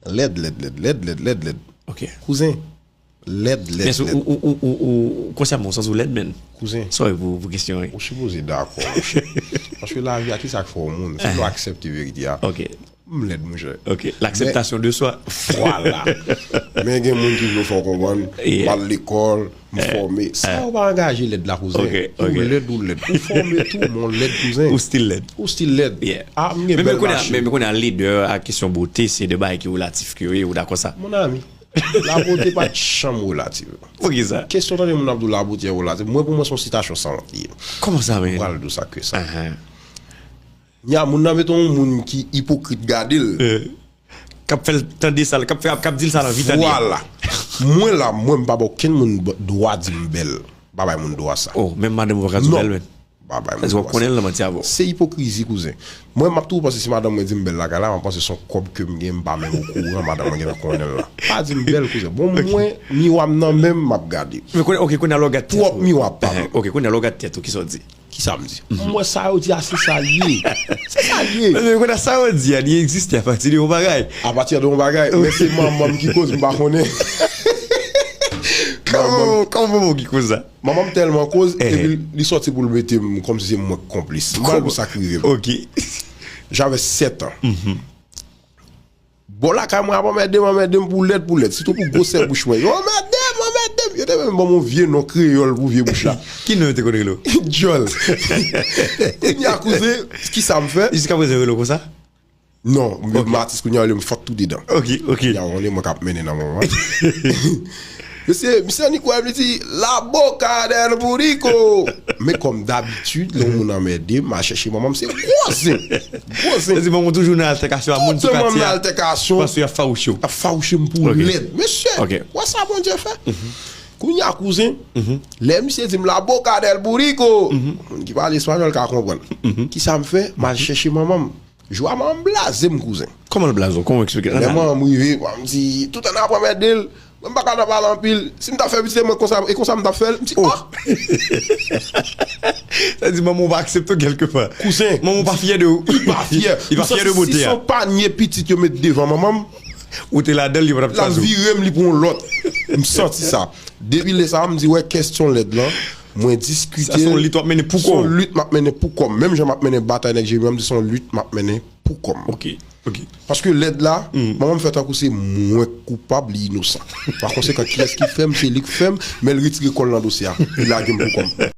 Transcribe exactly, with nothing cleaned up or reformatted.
Lèd, lèd, lèd, lèd, lèd, lèd, lèd. Ok. Kouzen, lèd, lèd, Mèsi, lèd. Ou, ou, ou, ou, ou konsèpman, sans ou lèd, men. Kouzen, Sorry pou, pou kesyon, wi. ou sipoze dakò, monchè. Paske lavi a, ki sa k fè w moun? Se pou aksepte verite a. Ok. M lèd, monchè. Ok. L'akseptasyon de swa. Vwala. Men gen moun ki vle fè w konprann, Yeah. m al lekòl, m fòme. Sa yo pa angaje lèd la, kouzen. Ok, Ou ok. lèd, ou lèd. Ou fòme tou, men w lèd, kouzen. Ou still lèd. Ou still lèd. Yeah. Ah, m gen Men, bèl men kounye a, machin. men, men kounye a, leader a kesyon bote, se de bagay ki relatif ke yo ye, ou dakò sa? Mon ami, labote pa t janm relatif. Poukisa? Kesyon tande moun ap di w labote relatif. Mwen, pou mwen, se yon sitasyon sanwont li ye. Kòman sa, men? Pral di w sa ke sa. Ahan. Nya, moun nan mete yon moun ki ipokrit gade l. Eh, k ap fè l tande sa, k ap fè, k ap di l sa l anvi tande. Vwala. Mwen la, mwen, m pa ba okenn moun dwa di m bèl. M pa bay moun dwa sa. Oh, menm madanm ou pa ka di Non. bèl, men. Pa bay Sa di w ap konnen l nan manti avè w. Se ipokrizi, kouzen. Mwen, m ap toujou panse si madanm mwen di m bèl lakay la, m ap panse se yon kòb ke m gen, m pa menm okouran, madanm mwen gentan konnen l la. Pa di m bèl, kouzen. Bon, mwen, miwa m nan men m, m ap gade. Men konnen, ok, konnen lè w gad tèt Pwòp ou. miwa pa m. Ok, konnen lè w gad tèt ou, ki sa w di? Ki sa m di? M wè sa yo di a, se sa l ye. Se sa l ye. Men konnen sa w di a, li egziste apati de yon bagay. Apati de yon bagay, men se manman m ki koz, m pa konnen. Kòman, kòman manman w ki koz sa? Manman m tèlman koz, Eh. epi li sòti pou l mete m kòmsi se mwen k konplis. M pral di w sa k rive m. Ok. J'avais sept ans. Bò lakay mwen ap anmède m, anmède m pou lèd, pou lèd. Sitou pou gwosè bouch mwen. Yo anmède m, anmède m. Yo te menm ban m yon vye non kreyòl pou vye bouch la. Ki non yo te konn rele w? Djòl. Kounye a, kouzen, ki sa m fè? Jiska prezan yo rele w konsa? Non, m atis kounye a, yo rele m Fòt Toudedan. Ok, ok. Ya, on mwen k ap mennen nan moman. Mesye, misye annik wè m, li di, "La boca del burrito." Men kòm dabitid, lè yon moun anmède m, m al chèche manman m, se gwo zen. Gwo zen. Se di manman w toujou nan altèkasyon a moun sou Tout manman katye nan a. Altèkasyon. Paske y ap fawouche w. Ap fawouche m pou Ok. lèd. Mesye, Ok. wè sa Bondye fè. Kounye a, kouzen, lè misye di m "La boca del burrito", moun ki pale espanyòl ka konprann. Ki sa m fè? M al chèche manman m. Jou a manman m blaze m, kouzen. Kòman l blaze w? Kòman w eksplike? Lè manman m rive, m di, "Tout an ap anmède l, mwen m pa ka nan pale anpil. Si m ta fè pitit mwen konsa, e konsa m ta fè l." M di, "Oh!" Sa di manman w pa aksepte w kèlkepa. Kouzen. Manman w pa fyè de ou. Li pa fyè. Li pa fyè de bote Si a. son panye pitit yo met devan manman m, Ou te ladan l, li pa t ap l al chwazi w. Vire m, li pou yon lòt. M santi sa. Depi lè sa a, m di, "Wè, kesyon lèd lan, mwen diskite." Sa se yon lit w ap mennen pou Se yon kò w. Lit m ap mennen pou kò m. Menm jan m ap mennen batay nèg Jemi an, m di se yon lit m ap mennen pou kò m. Ok, ok. Paske lèd la, manman m fè tankou se mwen k koupab, li inosan. Pa konsekan, kiyès ki fè m, se li k fè m, men l retire kò l nan dosye a. Li lage m pou kò m.